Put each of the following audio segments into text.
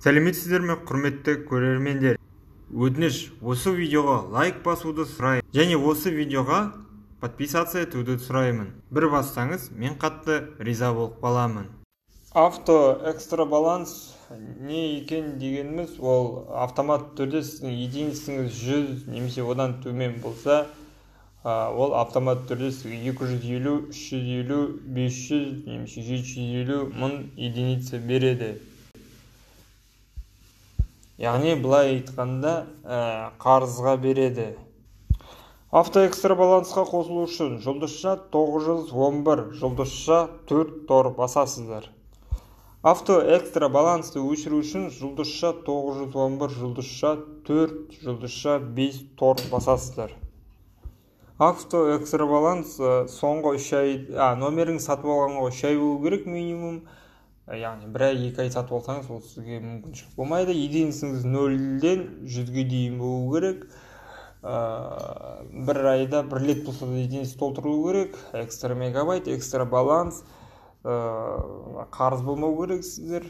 Сәлеметсіздер ме, құрметті көрермендер? Өтініш, осы видеоға лайк басуды сұраймын және осы видеоға подписаться етуді сұраймын. Бір бассаңыз, мен қатты риза болып қаламын. Авто экстра баланс не екен дегеніміз, ол автомат түрде сіздің единицаңыз 100 немесе одан төмен болса, ол автомат түрде сізге 250, 350, 500 немесе 750 мың единица береді. Яғни былай айтқанда, қарызға береді. Авто экстра балансқа қосылу үшін жұлдызша 911 жұлдызша 4 тор басасыздар. Авто экстра балансты өшіру үшін жұлдызша 911 жұлдызша 4 жұлдызша 5 тор басасыздар. Авто экстра баланс соңғы 3 ай, номеріңіз сатып алғанға 3 ай болу керек минимум. Яғни 1 ай, 2 ай сатып алсаңыз, ол сізге мүмкіншілік болмайды. Единицаңыз 0-ден 100-ге дейін болу керек. Бір айда бір рет болса да единица толтырылу керек. Экстра мегабайт, экстра баланс, қарыз болмау керек сіздер.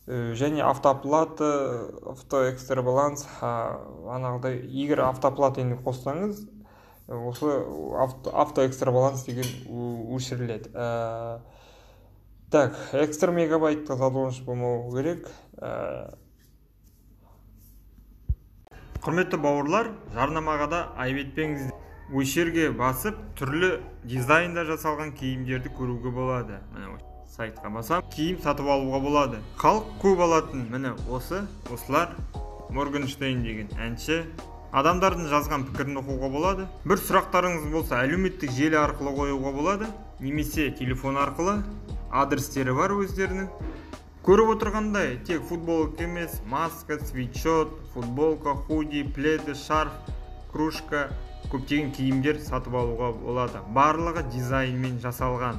Және автоплата, авто экстра баланс, анағыдай, егер автоплата енді қоссаңыз, осы авто экстра баланс деген өшіріледі. Так, экстра мегабайтқа задолженность болмау керек. Құрметті бауырлар, жарнамаға да айып етпеңіздер. Осы жерге басып, түрлі дизайнда жасалған киімдерді көруге болады. Міне, сайтқа басам, киім сатып алуға болады. Халық көп алатын, міне осы, осылар, Моргенштерн деген әнші. Адамдардың жазған пікірін оқуға болады. Бір сұрақтарыңыз болса, әлеуметтік желі арқылы қоюға болады, немесе телефон арқылы. Адрестері бар өздерінің. Көріп отырғандай, тек футболка емес, маска, свитшот, футболка, худи, пледы, шарф, кружка, көптеген киімдер сатып алуға болады. Барлығы дизайнмен жасалған.